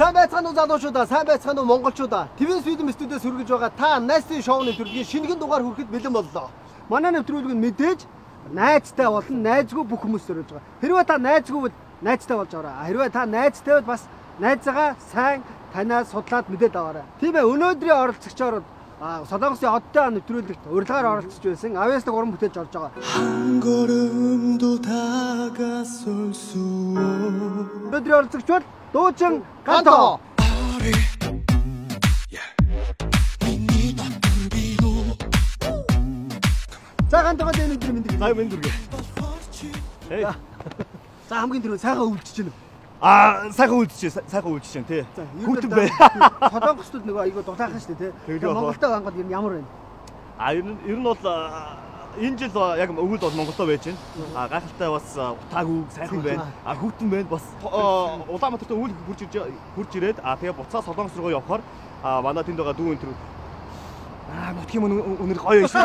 Сайн байцгаана уу залуучуудаа, сайн байцгаана уу монголчуудаа. TV Sweden студиэс хүргэж байгаа та Nasty Show нэвтрүүлгийн шинэхэн дугаар хүрэхэд бэлэн боллоо. Манай нэвтрүүлэг нь мэдээж найзтай болон найзгүй бүх хүмүүс зориулж байгаа. Хэрвээ та найзгүй бол найзтай болж аваарай. Хэрвээ та найзтай бол бас найзаагаа сайн танаас судлаад мэдээд аваарай. Тийм ээ, өнөөдрийн оролцогчоор Солонгосын одтой нэвтрүүлэгт урилгаар оролцож байсан Авьяаслаг уран бүтээлч орж байгаа. Өнөөдрийн оролцогч бол дуучин Гантоо. За Гантогод энэ өдрийн мэндийг. За мэнд хүргэе. За хамгийн түрүү сайхан өвлөж чинь. Аа сайхан үлдчихэ, сайхан үлдчихэ тий. Хүүтэн бай. Солонгосчууд нөгөө айгүй дулаахан шүү дээ тий. Тэгээ Монголтой гангууд ер нь ямар байна? А ер нь бол энэ жил яг өвөлд бол Монголтой байж байна. А гайхалтай бас утаагүй сайхан байна. А хүүтэн байна бас Улаанбаатарт өвөл хурж ирээд а тэгээ буцаа Солонгос руу явхаар а манай тэнд байгаа дүү энэ төр нутгийн үнэр гоё шүү.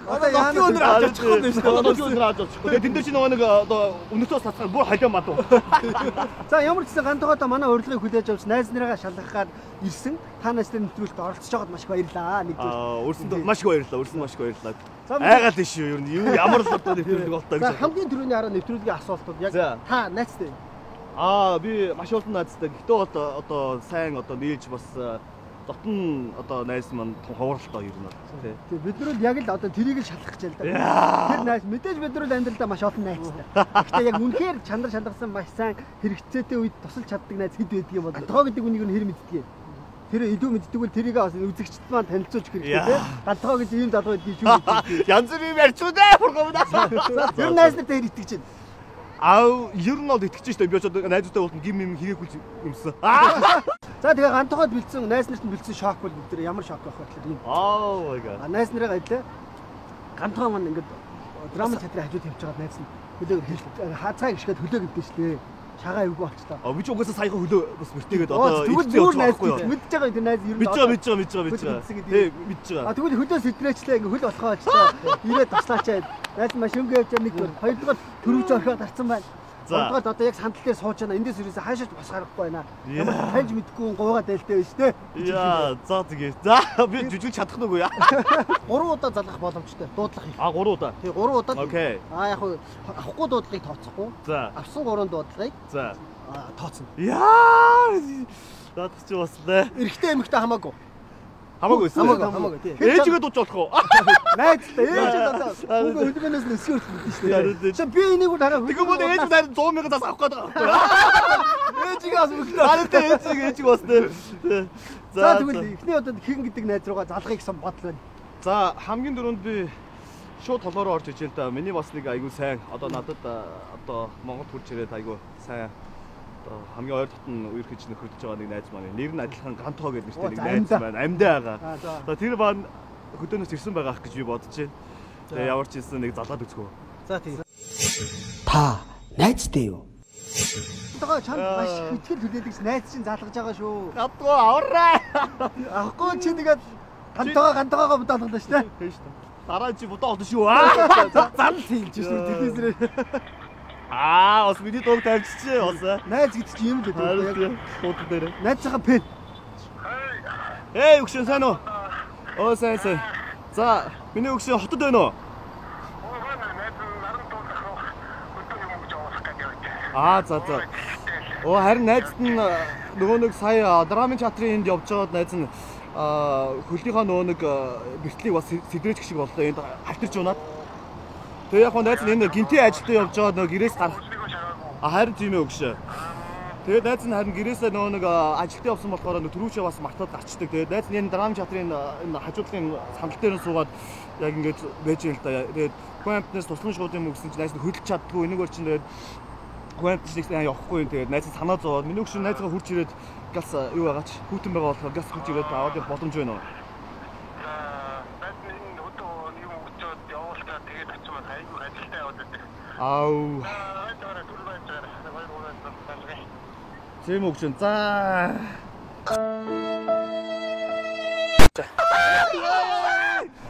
Одоо яана өнөр авч очихгүй юм шүү дээ. Нутгийн өнөр авч очихгүй. Тэгээ тэн дээр чи нөгөө нэг одоо өнөртөө сацгаар бүр холио мадуу. За ямар ч гэсэн Гантогоодоо манай урилгыг хүлээж авч найз нарыгаа шалгах гад ирсэн. Та нарт нэвтрүүлэлт оролцож байгаад маш их баярлалаа. Нэгдүгээр. Өрсөнд маш их баярлалаа. Өрсөнд маш их баярлалаа. Айгаал биш юу ер нь юу ямар л одоо нэвтрүүлэг болтой гэж. За хамгийн түрүүний араа нэвтрүүлгийн асуултууд яг та найзтай. Аа би маш олон найзтай. Гэхдээ бол одоо сайн одоо нийлж бас дотн одоо найз маань ховорлоо ер нь бол тий. Бид нар бол яг л одоо тэрийг л шалгах гэж л да. Тэр найз мэдээж бид нар бол амьдралдаа маш олон найзтай. Гэхдээ яг үнэхээр чанар шалгасан маш сайн хэрэгцээтэй үед тусалж чаддаг найз хэд байдаг юм бол Гантогоо гэдэг үнийг нь хэр мэддэг юм. Тэр илүү мэддэг бол тэрийг бас үзэгчд маань танилцуулж хэрэгтэй тий. Гантогоо гэж ийм залуу байдгийг юу гэдэг. Янз бүрийн ярьчуу дээ бургам. Тэр найз нартай хэр итгэж байна? Аа ер нь бол итгэж штэ. Би ч одоо найзуудтай болтон гим юм хийгээгүй юмсан. За тэгээ Гантогоод бэлдсэн найз нарт нь бэлдсэн шок бол бид нар ямар шок байх вэ гэхээр юм. Oh my god. А найз нарыгаа идлээ. Гантогоо маань ингээд драма театрын хажууд тавьж байгаа найз нь хөлөө хаацгаа гიშгээд хөлөө гівдэн штэ. Шагаа эвгүй болчлоо. А би ч угаасаа саяхан хөлөө бас мөртөөгээд одоо тэгвэл найз мэдж байгаа тэр найз ер нь мэдж байгаа мэдж байгаа мэдж байгаа. Тий мэдж байгаа. А тэгвэл хөлөө сэтрээчлээ ингээд хөл болохоо болчлоо. Ирээд туслаач. Найз маш өнгө явж байгаа нэгдүгээр. Хоёрдугаар төрөвч орхиод гарцсан байна. Хоёрдугаар одоо яг сандал дээр сууж байна. Эндээс ерөөсөө хаашаач бос гарахгүй байна. Ямар таньж мэдгүй гуйгаа дээлтэй байна шүү дээ. Яа, за тэгээ. За би жүжиглж чадах нүггүй яа. 3 удаа залгах боломжтой. Дуудлага хийх. А 3 удаа. Тий 3 удаа. Окей. А яг авахгүй дуудлагыг тооцохгүй. Авсан 3 дуудлагыг за тооцно. Яа. Наадах чи бас лээ. Эрэгтэй эмэгтэй хамаагүй. Хамаагүй. Хамаагүй тий. Ээжигээ дууж болох уу? Найзтай ээж одоо үгүй хөлбөнөөс нь өсгөө хүртэл шүү дээ. За би энийг бүр хараа. Тэгвэл бол ээж нарийн 100 мянган зас авах гээд байгаа байхгүй. Ээжигээ бас мөхлөө. Харин тий ээжиг бас тий. За тэгвэл эхний удаад хэн гэдэг найз руугаа залгахыг гэсэн бодол байна. За хамгийн дөрөнд би шууд толгоороо орж ижээ л да. Миний бас нэг айгүй сайн одоо надад одоо Монголд хурж ирээд айгүй сайн одоо хамгийн ойр дотн үерхэж нөхөрлөж байгаа нэг найз маань. Нэр нь адилхан Гантогоо гэдэг нэртэй нэг найз маань амьдаа байгаа. За тэр маань хөдөөнөөс ирсэн байгаа ах гэж би бодож байна. Тэгээ ямар ч юмсан нэг залгаад үзгөө. За тийм. Та найзтай юу? Гантогоо чамд маш их итгэл хүлээлгэж найз чинь залгаж байгаа шүү. Гантогоо аваарай. Авахгүй чи тэгээд Гантогоогоо будаа олголоо шүү дээ. Тийм шүү дээ. Дараа чи будаа олно шүү. Аа. Зал хийлж шүү телевизээр. Аа, бас миний дууг тавьчихжээ бас. Найз гэдэг чинь юм л үү? Дуудан дээр. Найзынхаа пен. Эй, өгшөн сайн уу? Оо, сайн сайн. За, миний өгшөн хотод байна уу? Аа, за за. Оо, харин найзд нь нөгөө нэг сая драмын театрын энд явж байгаад найз нь хөлийнхаа нөгөө нэг бэртлийг бас сэдрээч гişиг боллоо. Энд халтарч унаад. Тэгээ яг найз нь энэ гинтийн ажилдаа явж байгаа нөгөө гэрээс гарах. А харин тийм ээ өгшөө. Тэгээд найз нь харин гэрээсээ нөгөө нэг ажилдаа явсан болохоор нөгөө түрүүчээ бас мартаад гарчдаг. Тэгээд найз нь энэ драм театрын энэ хажуудлын сандал дээр нь суугаад яг ингэж байж юм л да. Тэгээд хүн амтнаас туслан шууд юм өгсөн чинь найз нь хөдөлж чаддгүй. Энэгээр чинь тэгээд хүн амтнаас нэг явахгүй юм. Тэгээд найз нь санаа зовоод миний өгшөө найзгаа хурж ирээд газ юу байгаач хүүтэн байгаа болохоор газ хурж ирээд аваад явах боломж байна уу? Ау. Тийм өгшөн. За.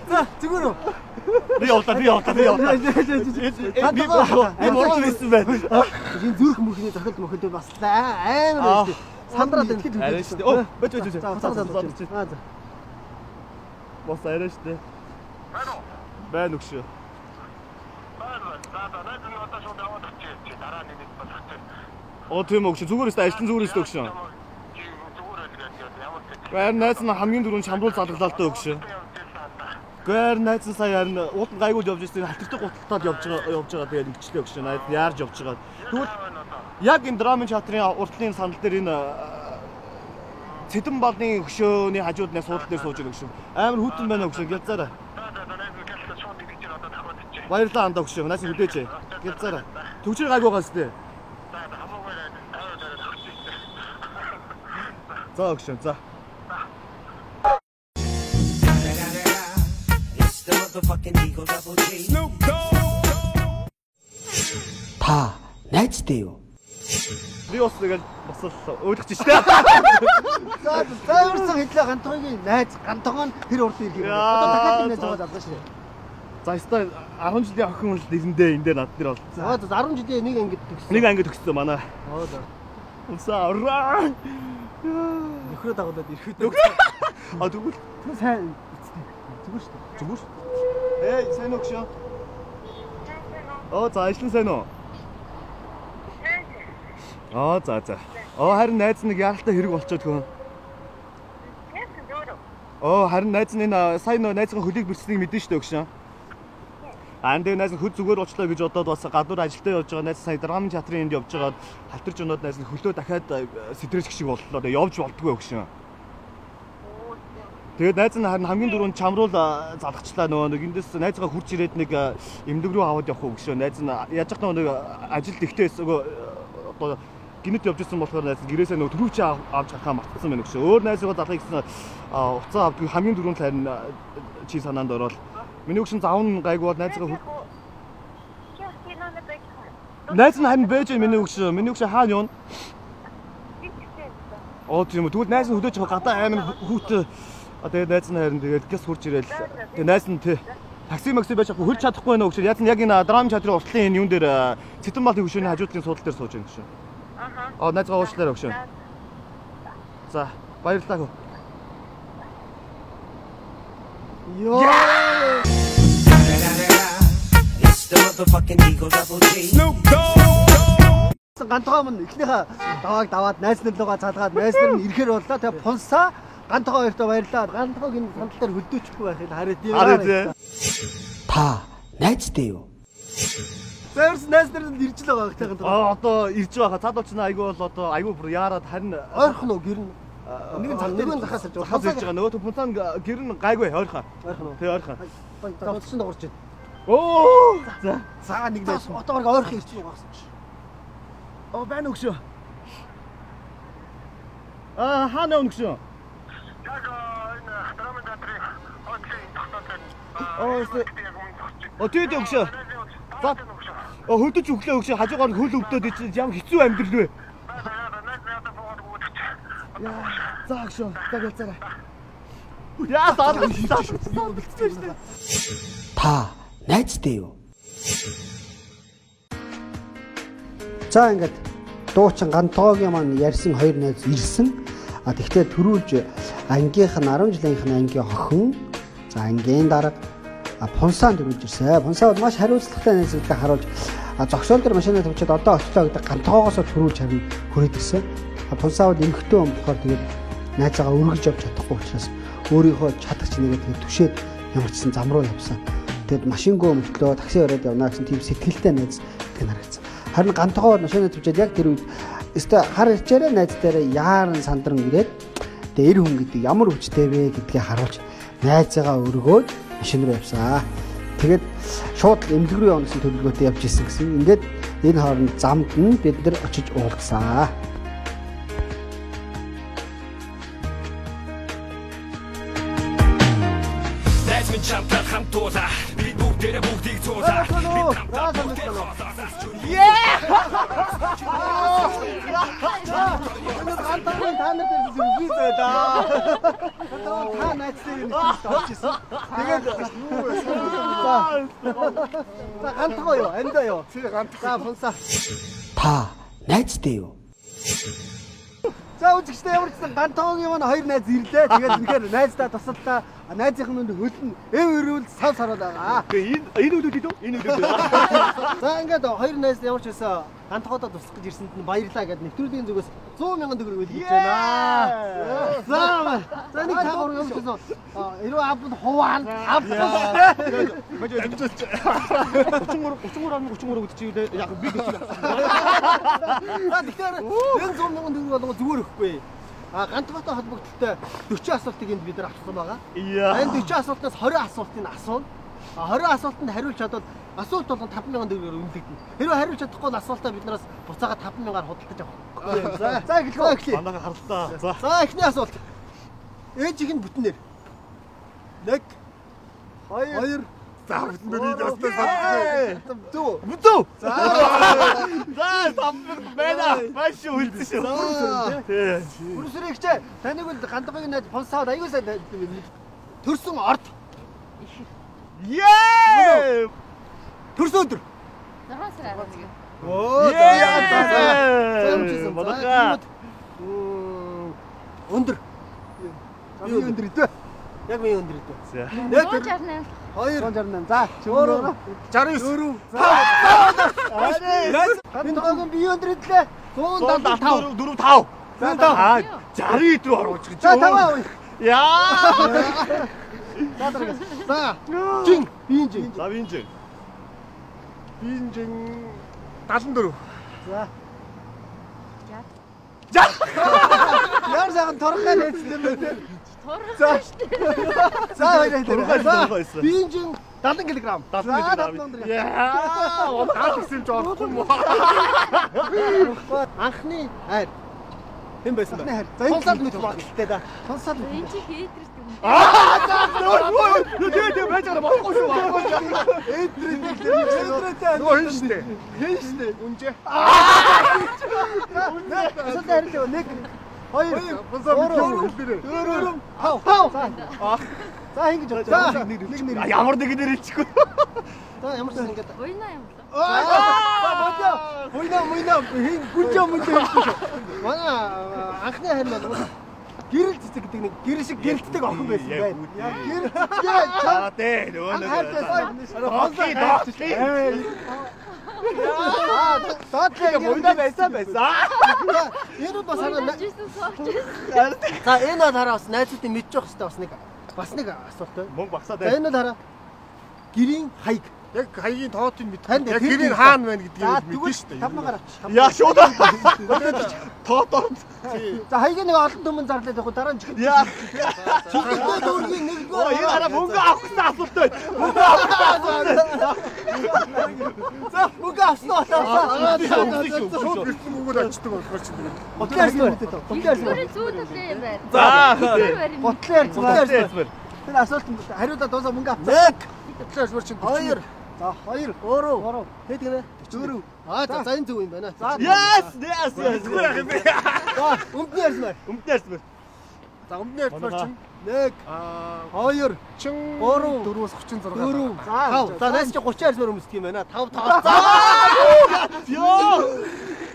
За зүгээр үү? Би явлаа, би явлаа, би явлаа. Би буруу байсан байна. Энэ зүрх мөрхний зохилд мөхөдөө бас амар байж. Сандраад байна. Арай шүү дээ. Оо, бэж бэж бэж. За за. Бос арай шүү дээ. Байна уу? Байна өгшөө. Байна. За за найз нь одоо шууд яваад очив. Дараа нэг болгочих. Оо тийм өгшөө. Зүгээр өстө ажлын зүгээр өстө өгшөө. Зүгээр л гэдэг ямар ч. Гэхдээ найз нь хамгийн түрүүнд шамруул залгалаа л дөө өгшөө. Гэхдээ найз нь сая харин уулын гайгүй явж ирсэн халтартай гуталтаад явж байгаа тэгээд ингэчлээ өгшөө. Найз нь яарж явж байгаа. Тэгвэл яг энэ драмын театрын уртлын сандал дээр энэ Цэдэн балны хөшөөний хажууд нэг суудал дээр сууж байгаа өгшөө. Амар хүйтэн байна өгшөө. Гялзаарай. Баярлалаа андаа өгшөө. Найз нь хүлээж. Гялзаарай. Төгжрийн гайгүй байгаа сте. За өгшөө. За. Та найзтай юу? Би бас тэгэл бас л ойлгож штэ. За зааварсан хэдлээ гантгоогийн найз гантгоо нь тэр урд ирэх юм. Одоо дахиад нэг найз байгаа залгаа шээ. За өстой 10 жилийн охин л нэрэндээ энэ дээр над дээр бол. За 10 жилийн нэг ангид төгссөн. Нэг ангид төгссөн манай. Оо за. Усаа ураа. Нөхрөө дагуулад ирэх үү. А тэгвэл түн сайн эцтэй. Зүгээр шүү дээ. Зүгээр шүү. Эй, сайн уу гшөө? Оо за ажлын сайн уу? Аа за за. Оо харин найз нэг яаралтай хэрэг болчиход хөө. Оо харин найз нь энэ сая нөө найзын хөлийг бэрчсэнийг мэдэн штэ өгшөө. Аа энэ найз нь хөл зүгээр очлоо гэж бодоод бас гадуур ажилдаа явж байгаа найз сая драмын театрын энд явж байгаад халтарч унаад найз нь хөлөө дахиад сэтрэж гişиг боллоо. Тэгээ явж болдгоо өгшөө. Тэгээд найз нь харин хамгийн түрүүнд чамруул залгачлаа нөгөө нэг эндээс найзгаа хурж ирээд нэг эмнэлэг рүү аваад явах уу өгшөө. Найз нь яаж ч нөгөө нэг ажилд ихтэй одоо гинэт явж исэн болохоор найз гэрээсээ нөгөө түрүүчээ авч гарахаа мартсан байна өгшөө. Өөр найз руу залхах гэсэн уцаа авдгүй хамгийн түрүүнд харин чи санаанд ороод миний өгшин завн гайгүй бол найзгаа найз нь харин байж миний өгшин. Миний өгшин хаана явна? Оо тийм үү. Тэгвэл найз нь хөдөөж байгаа гадаа амар хүүт. Тэгээд найз нь харин тэгээд гэс хурж ирээл. Тэгээд найз нь тий такси макси байж чадахгүй хөлж чадахгүй байна өгшөө. Яг нь яг энэ драм театрын уртлын энэ юун дээр Цэтэн балын хөшөөний хажуудлын суудал дээр сууж байна өгшөө. Аа найзгаа уучлаарай өгшөө. За баярлалаа хөө. Йоо. Гантгоо мөн эхнийхээ давааг даваад найз нар руугаа залгаад найз нар нь ирэхээр боллоо. Тэгээ пунсаа гантгоо хоёртоо баярлалаа. Гантгоог энэ сандал дээр хөлдөөчихгүй байхыг хараад юм. Хараад. Та найзтай юу? Зааварсан найз нар нь ирж л байгаа гэх гантгоо. Аа одоо ирж байгаа. Цаад болчихно айгүй бол одоо айгүй бүр яарад харин ойрхон уу гэр нь нэг нь зах нэг нь захаас ирж байгаа. Ирж байгаа. Нөгөө пунсаа гэр нь гайгүй ойрхон. Ойрхон уу? Тэ ойрхон. За утсан дагуурч байна. Оо за. За нэг найз. Одоо баг ойрхон ирж байгаа гэсэн чи. Оо байна өгшөө. Аа хаана явна өгшөө? Яг энэ драмын театрын хойдлын тогтоолтой. Оо тий өгшөө. За. Оо хөдөж өглөө өгшөө хажуугаар хөл өвдөд ямар хэцүү амьдрал вэ? За өгшөө. За гэлцээрэй. Яа заалсан шүү дээ. Та найзтай юу? За ингээд дуучин гантгоогийн маань ярьсан хоёр найз ирсэн. А тэгтээ түрүүлж ангийнх нь 10 жилийнх нь ангийн охин, за ангийн дарга пунсаан түрүүлж ирсэн. Пунсаа бол маш хариуцлагатай найз гэдгийг харуулж зогсоол дээр машинаа тавьчаад одоо очлоо гэдэг гантгоогоос түрүүлж харин хүрээд ирсэн. Пунсаа бол эмэгтэй хүн болохоор тэгээд найзаагаа өргөж явж чадахгүй учраас өөрийнхөө чадах чинээгээ тэгээд түшээд ямар ч сан зам руу явсан. Тэгээд машингөө мөртлөө такси ороод явна гэсэн тийм сэтгэлтэй найз гэдэг харагдсан. Харин гантгоо машинаа тавьчаад яг тэр үед өстой хар ирчээрээ найз дээрээ яаран сандран ирээд тэгээ эр хүн гэдэг ямар хүчтэй вэ гэдгээ харуулж найзаагаа өргөөд машин руу явсан. Тэгээд шууд эмнэлэг рүү явна гэсэн төлөвлөгөөтэй явж исэн гэсэн. Ингээд энэ хооронд замд нь бид нар очиж уулзсан. Найз минь чамтай хамтуулаа. Би бүгдээрээ бүгдийг зуулаа. Би хамтаа бүгдээ Гантгоогийн та нар дээр зүрхий зайлаа. Та найзтай юм чинь орж исэн. Тэгээд за гантгоо юу? Андаа юу? Чи гантгоо. За пунсаа. Та найзтай юу? За үзэгчдээ ямар ч сан Гантоогийн маань хоёр найз ирлээ. Тэгээд үнэхээр найздаа тусаллаа. Найзынх нь хөлн эв өрүүл сав сараад байгаа. Тэгээ энэ өлүүд үү? Энэ өлүүд. За ингээд хоёр найз ямар ч байсан Гантоодоо туслах гэж ирсэнд нь баярлалаа гэд нэвтрүүлгийн зүгээс 100,000 төгрөг бэлгэлж байна. За за нэг та гурав юм ч гэсэн хэрвээ авбанд хуваана. Авбанд дамжуулж 33 33 гэдэг чинь яг би гэж. За тэгэхээр энэ 100,000 төгрөг болгоо зүгээр өгөхгүй. А Гантбаатай холбогдлолтой 40 асуултыг энд бид нар авсан байгаа. Энэ 40 асуултаас 20 асуултыг асууна. 20 асуултанд хариулж чадвал асуулт болгон 5,000 төгрөгөөр үнэлэгдэнэ. Хэрвээ хариулж чадахгүй бол асуултаа биднээс буцаага 5,000-аар худалдаж авах. За эхлэе. Манайха харлаа. За. За эхний асуулт. Ээжийнх нь бүтэн нэр. 1 2 За бүтэн нэрийг өстөө бодсон. Зөв. Бүтэн. За. За 5,000 байна. Маш үлдсэн шүү. Тий. Бүрсрэгчээ таныг бол Гантбаагийн найз Понсаад аягүй сайн төрсөн орд. Яа! Төрсөн өдөр. 6 сарын 11. Оо за за. Манайха. Өндөр. Би өндөр идэ. Яг миний өндөр идэ. За. 168. 2 168. За 3 69 4 5. Гантбаагийн би өндөр идлээ. 175. 4 5. За 5. 60 рүү оруулж гэж. За 5 авъя. Яа! За дараагаас. За. Жин, биеийн жин. За биеийн жин. Биеийн жин 74. За. За. Яар сайхан турхаа нээсэн юм бэ те. Турхаа шүү дээ. За хоёроо. Турхаа байсан. Биеийн жин 70 кг. 70 кг. Яа, гал гэсэн ч орохгүй юм уу? Анхны хайр. Хэн байсан бэ? Анхны хайр. За энэ тунсаал мэдэх магадaltaй да. Тунсаал. Энэ чи хейтерс юм. Аа, за нөө нөө байж байгаа болохгүй шүү. Эдрээ Нөгөө хэн штэ? Хэн штэ? Үнжээ. Үнжээ. Асуулт хариулъя. 1 2 3 4 5 5. За ингэж бодож. За нэг нэр. Ямар нэг нэр хэлчихгүй. За ямар ч ингэж. Буйна юм болоо. Аа бодё. Буйна муйна хин гүнжээ мүнжээ хэлсэн шүү. Манай анхны харин бол гэрэл цэцэг гэдэг нэг гэрэл шиг гэрэлтдэг охин байсан байна. Яг гэрэл цэцгээ чам. Аа тий нөгөө нэг. Доотлоо доотлоо. Аа доотлоо буйна байсан байсан. Энэ бол бас хараа. За энэ бол хараа бас найзуудын мэдчих явах хэрэгтэй бас нэг асуулт байна. Мөнгө багсаад байна. Энэ бол хараа гэрийн хаяг. Яг хаягийн тоотыг мэдэх. Яг гэрийн хаана байна гэдгийг мэднэ шүү дээ. 5,000 авчих. Яа шууд. Тоотоор. За хаягийн нэг олон түмэн зарлаад явах дараа нь чихэн. Яа. Чихэнтэй дүүргийн нэгдүгээр. Энэ хараа мөнгө авах гэсэн асуулт байна. Мөнгө авах гэсэн асуулт. За мөнгө авсан уу? Шууд гэрсэн мөнгөөр очдөг болохоор чи тэгээд. Ботлоо ярьсан үү? Ботлоо ярьсан. Зүү талын юм байна. За. Ботлоо ярьсан. Ботлоо ярьсан. Тэр асуулт хариулаад дуусаа мөнгө авсан. 1 Ботлоо ярьсан чинь 2 За 2 3 хэд гинэ? 4. Аа за энэ зөв юм байна. За. Yes, yes, yes. Зүгээр яах юм бэ? За өмдний ярьсан байна. Өмдний ярьсан байна. За өмдний ярьсан чинь 1 2 3 4-36 4 5. За найс чи 30 ярьсаар өмсдөг юм байна. 5 5. За. Йоо.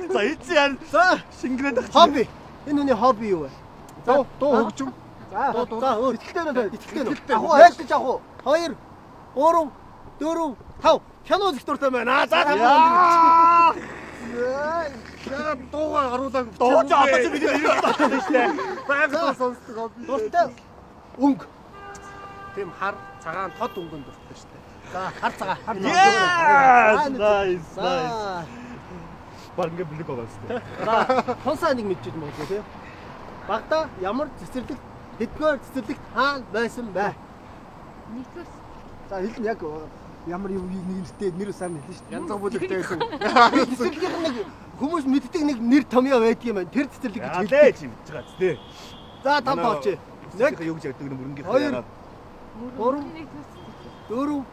За энэ чи яа. За шингэрээд ах. Хобби. Энэ хүний хобби юу вэ? За дуу хөгжим. За за өөр итгэлтэй нөө итгэлтэй нөө. Ах уу хайрлаж ах уу. 2 3 4 5. Кино үзэх дуртай байна. За 5. Яа дуугаа харуулаад дуу ч одоо чи бид нэр татсан шүү дээ. Байгаль сонсдог хобби. Дуртай өнгө. Тийм хар цагаан тод өнгөнд дуртай шүү дээ. За хар цагаан. Хар цагаан. Nice. Nice. Баг ингэ блик байгаа шүү дээ. За тунсаа нэг мэдчихэж магадгүй тий. Багада ямар цэцэрлэгт хэдгээр цэцэрлэгт хаана байсан бэ? Нэгдүгээр. За хэлнэ яг ямар юм нэртэй нэр усаар хэлнэ шүү дээ. Янз бүрийн байсан. Цэцэрлэгийн нэг хүмүүс мэддэг нэг нэр томьёо байдаг юм байна. Тэр цэцэрлэг гэж хэлдэг чи мэдж байгаа зү. За 5 тооч. Нэг юу гэж яддаг мөрөнгийнх 2 3 4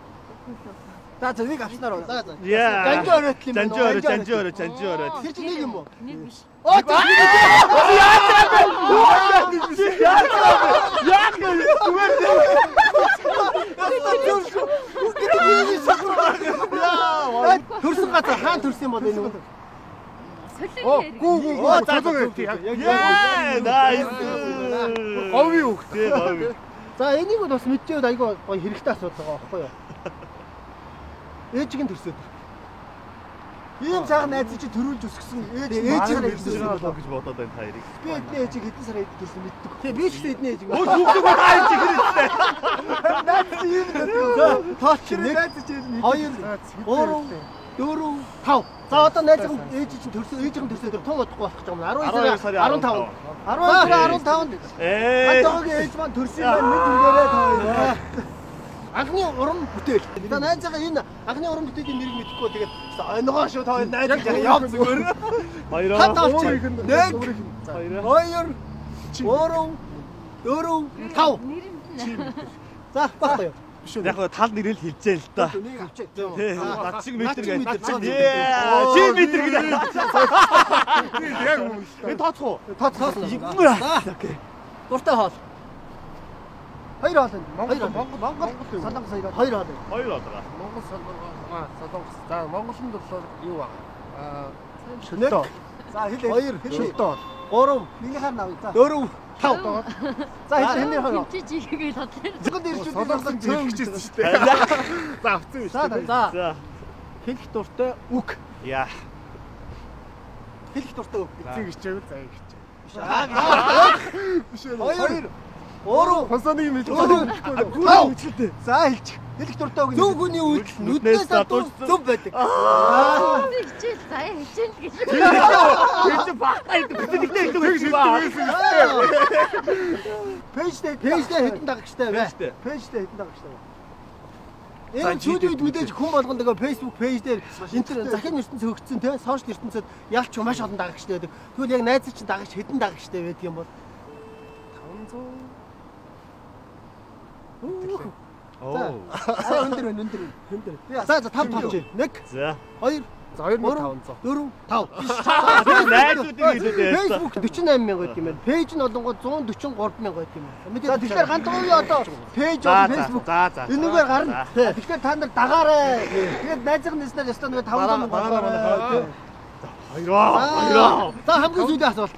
За за нэг авснаар байна. За за. Жанжин оройтл юм байна. Жанжин орой, жанжин орой, жанжин орой. Тэр чинь нэг юм уу? Нэг биш. Оо яаж юм бэ? Яах юм бэ? Зүгээр Төрсөн газар хаана төрсөн юм бол энэ үү? Солиогийн Оо гүү гүү. Солиогийн хэрэг. Яа, nice. Говийн үг тий, говийн. За энийг бол бас мэдчихэвэл айгүй гоё хэрэгтэй асуудал байгаа байхгүй юу? Ээжиг нь төрсөд. Ийм сайхан найз чи төрүүлж өсгсөн ээж ээжиг нь төрсөн болоо гэж бодоод байна та хоёрыг. Би эдний ээжиг хэдэн сар хэд төрсөн мэддэг. Тий, би ч гэсэн эдний ээжиг. Өө зүгдэг ба та ээжиг хэрэгтэй. Найз чи ийм л тооч 1 2 3 4 5. За одоо найзын ээж чинь төрсөн ээжийн төрсөн өдөр тун удахгүй болох гэж байгаа юм. 19 сарын 15. 19 сарын 15-нд Гантойгийн ээж маань төрсөн юм байна. Мэд үргээрээ та хоёр. Анхны уран бүтээл. За найзынхаа энэ анхны уран бүтээлийн нэрийг мэдэхгүй тэгээд онгоо шүү та хоёр найз гэж яв зүгээр. Баяраа. 1 2 3 4 5. За баггүй юу. Яг гоо тал нэрэл хэлжээ л да. Нэг авчиг. Над шиг метр гэж. Чи метр гэж. Яг өмнө. Энэ тооцох уу? Тооцох. Окей. Дуртай хоол. Хоёр хоол. Монгол Монгол Солонгос хоёр хоол. Хоёр хоол байгаа. Монгол Солонгос. За Монголд болохоор юу аа? Шөлтөө. За хэл хоёр шөлтөө. 3 Минийхаар навъя. За 4 5. За хэл хэнийх нь. Хэмжиж игээгээ бодлоо. Зөвхөн дэрчүүд Солонгос зөрөх гэсэн шүү дээ. За авсан юм шүү дээ. За. Хэлэх дуртай үг. Яа. Хэлэх дуртай үг. Эцэг хичээвэл заяа хичээ. Биш ээ. 2 3 Хонсоны юм хэлж. За хэлчих. Хэлэх дуртай үг. Зөв хүний үйлдэл нүднээс адуу зөв байдаг. Хичээл заяа хичээл гэж. Тэр чинь багтаа идэв. Битэнэгтэй идэв гэж ба. Пэйжтэй пэйжтэй хэдэн дагагчтай вэ? Пэйжтэй хэдэн дагагчтай вэ? Энэ сүүлийн үед мэдээж хүн болгон тэгээ Facebook пэйж дээр интернет захын ертөнц хөгжсөн те сошиал ертөнцид ялч маш олон дагагчтай байдаг. Тэгвэл яг найз чинь дагагч хэдэн дагагчтай байдаг юм бол 500. Оо. За өндөр байна, өндөр. Өндөр. За за 5 тавч. 1 За 2 За 2500. 4 5. Найзуудыг хэлээд байсан. Facebook 48000 байт юм байна. Пэйж нь болонгоо 143 мянга байт юм байна. Мэдээ тэгэхээр гантгоогийн одоо пэйж бол Facebook. За за. Энэгээр гарна. Тэгэхээр та нар дагаарай. Тэгээд найзын нэснээр ёстой нөгөө 500 мянга болгоорой. Баяраа. Баяраа. За хамгийн сүүлийн асуулт.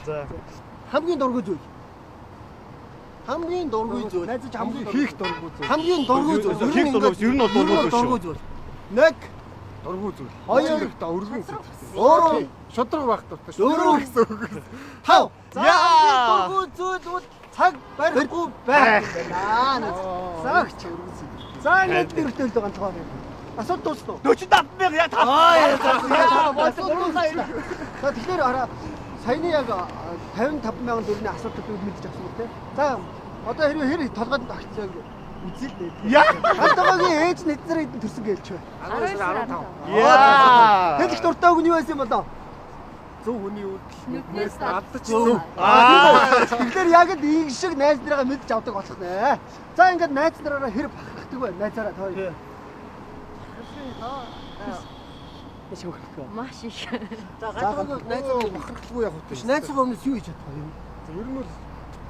Хамгийн дургүй зүйл. Хамгийн дургүй зүйл. Найз чинь хамгийн хийх дургүй зүйл. Хамгийн дургүй зүйл. Хийх дургүй ер нь бол дургүй шүү. 1 дургүй зүйл. 2 та өргөн 3 шудраг байх дуртай. 4 гэсэн үг. 5. За дургүй зүйл бол цаг барихгүй байх юм байна. За өгч. За ингээд дөрөвтэй л ганцхан. Асуулт дуусна уу? 45 мянга яг тав. Аа За тэгэхээр хараа саяны яг 55 мянган төгрөгийн асуултыг бид мэдэж авсан үг те. За одоо хэрвээ хэр толгойд огцсон үзье л дээ. Яа. Гантгоогийн ээж нь эднэр хэдэн төрсөн гэлч бай. 19 15. Яа. Хэлэх дуртай үг нь юу байсан юм болоо? Зөв хүний үйлдэл нүднээс алдаж зөв. Аа. Тэгэхээр яг л ийм шиг найз нараа мэдж авдаг болох нэ. За ингээд найз нараараа хэр бахархдаг вэ? Найзаараа та хоёр. Маш их бахархдаг. Маш их. За гантгоогийн найзаа бахархалгүй яг биш найзгаа өмнөөс юу хийж чадах вэ? Ер нь бол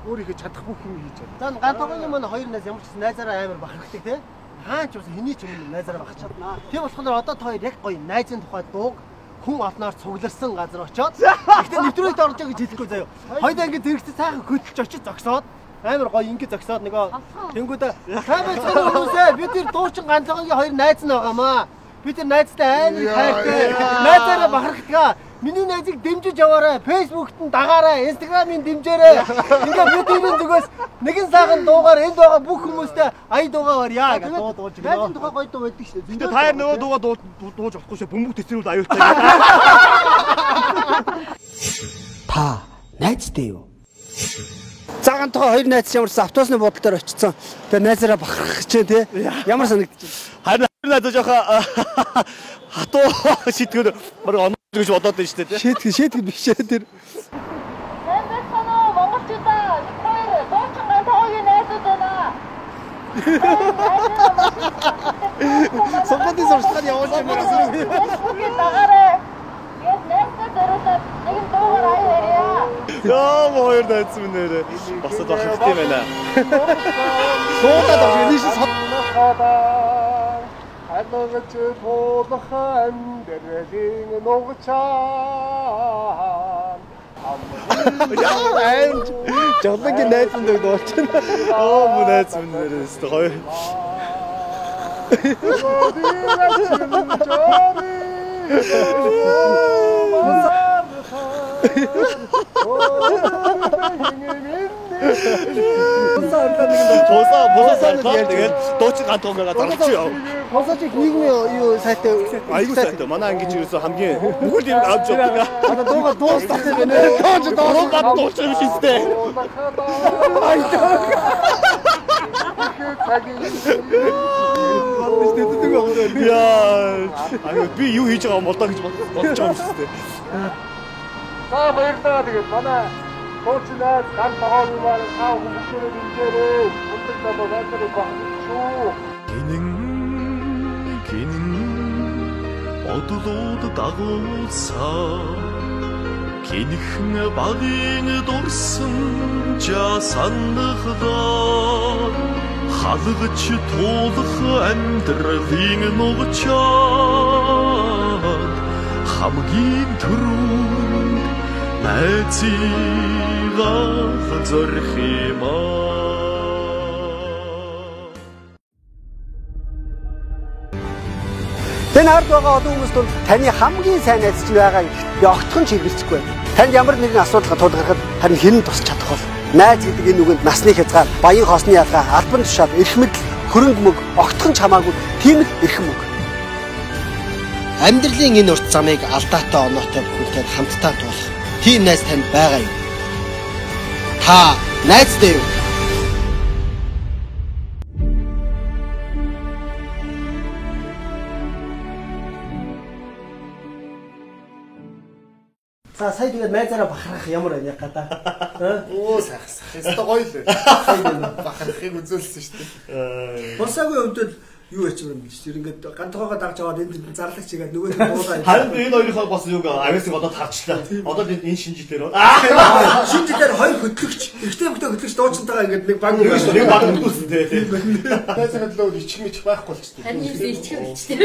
өөрийнхөө чадах бүх юм хийж чадна. За гантгоогийн маань хоёр найз ямар ч гэсэн найзаараа амар бахархдаг те. Хаан ч ус хэний ч өмнө найзаараа бахарч чадна. Тийм болохоор одоо та хоёр яг гоё найзын тухай дууг хүн олноор цугларсан газар очоод гэхдээ нэвтрүүлэгт орж байгаа гэж хэлэхгүй заяа. Хоёулаа ингэ зэрэгцээ сайхан хөдөлж очиж зогсоод амар гоё ингэ зогсоод нөгөө тэнгүүдээ сайн байцгаана хүмүүсээ бид тэр дуучин ганцхан хоёр найз нь байгаамаа. Бид тэр найзтай амар их хайртай. Найзаараа бахархдаг. Миний найзыг дэмжиж яваарай. Facebook-т нь дагаарай, Instagram-ын дэмжээрэй. Ингээ бид тэрийн зүгээс нэгэн сайхан дуугаар энд байгаа бүх хүмүүстэй ая дуугаа барьяа гэж дуу дуулж өгнө. Найзын тухай гоё дуу байдаг шүү дээ. Гэтэ та хоёр нөгөө дуугаа дууж болохгүй шүү. Бөмбөг тэцрүүл аюултай. Та найзтай юу? За гантгоо хоёр найз ямар ч автобусны буудлын дээр очсон. Тэгээ найзаараа бахархах гэж тий. Ямар санагдчих вэ? Харин найзаа жоохон хатуу шитгэл баг оноо гэж бодоод байна шүү дээ. Шийтгэл биш ээ тэр. Сайн байцгаана уу монголчуудаа. Бид хоёр дуучин гантгоогийн найзууд байна. Сонгуулийн сурчлагаар явуулж юм байна. Facebook-ийг дагаарай. Тэгээд найздаа зориулаад нэгэн дуугаар ая барья. Яа, хоёр найз минь нэрээ. Бас л бахархдаг юм байна. Суудаад авч энэ шин Алгаж тулах амьдралын нугчаа. Яа аим жолонгийн найз минь дуулчихна. Оо мөн найз минь нэрээс гоё. Босоо тэгээд дуучин гантгоогаа дарчих яв. Босооч нийгмийн юу сайтай айгуу сайтай. Манай анги чи ерөөсөө хамгийн бүхэл юм авч явдаг. Одоо дууга дуустах юм байна. Дууч дуугаад дуулчих юм шиг үстэй. Яа. Аюу би юу хийж байгаа юм болдоо гэж бодож байгаа юм шиг үстэй. За баярлалаа. Тэгээд манай дуучин найз ган тогоогийн маань та бүхэн бүгдээрээ дэмжээрэй. Мундаг залуу найзаарыг багтаж шүү. Гинэн гинэн бодлууд дагуулсан гинхэн багын дурсан жасанхлаа халгч туулах амьдралын нугчаад хамгийн түрүүнд найзыгаа зорих юм аа. Тэн ард байгаа олон хүмүүс тул таны хамгийн сайн найз чинь байгаа би огтхон ч хэрэгэлцэхгүй байна. Танд ямар нэгэн асуудал тулгархад харин хэн нь тусч чадах бол? Найз гэдэг энэ үгэнд насны хязгаар, баян хосны ялгаа, албан тушаал, эрх мэдэл, хөрөнгө мөнгө огтхон ч хамаагүй тийм л эрхэм үг. Амьдралын энэ урт замыг алдаатай оноотой бүхэлдээ хамтдаа туулах тийм найз танд байгаа юм. Та найзтай юу? За сая тэгээд найзаараа бахархах ямар байна яг гадаа. Оо сайхан сайхан. Өстой гоё л байна. Бахархахыг үзүүлсэн шүү дээ. Босаагүй хувьд л юу яч юм бэ? Тэр ингээд гантгоогоо дагж аваад энд зарлагч хийгээд нөгөө нь буулаа. Харин энэ хоёрынхоо бас юуг авьяасыг одоо тарчлаа. Одоо энэ шинэ жилээр шинэ жилээр хоёр хөтлөгч, эрэгтэй хүүхдээ хөтлөгч дуучинтайгаа ингээд нэг баг нэг баг хөтлүүлсэн тий. Найзын төлөө ичих мичих байхгүй болчихсон. Харин юу ичих болчихсон.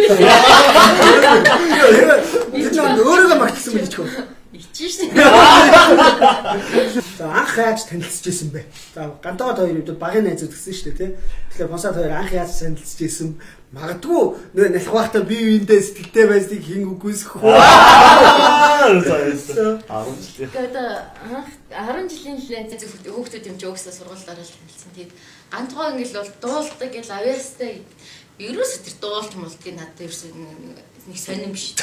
Тэр чинь өөрийгөө магтсан юм ичих үү? Ичэн шүү. За анх яаж танилцж исэн бэ? За гантаад хоёр хувьд багын найзууд гэсэн шүү дээ тий. Тэгэхээр босаад хоёр анх яаж танилцж исэн? Магадгүй нөө нялх байхдаа бие биендээ сэтгэлтэй байсныг хэн үгүйсэх вэ? За 10 жилийн. Тэгээд анх 10 жилийн найз хүүхдүүд юм чи өөхсөө сургуульд орол танилцсан. Тэгээд гантгоо ингээл бол дуулдаг гэл авьяастай ерөөсөө тэр дуулт муулдгийг надад ерөөсөө нэг сонирн биш.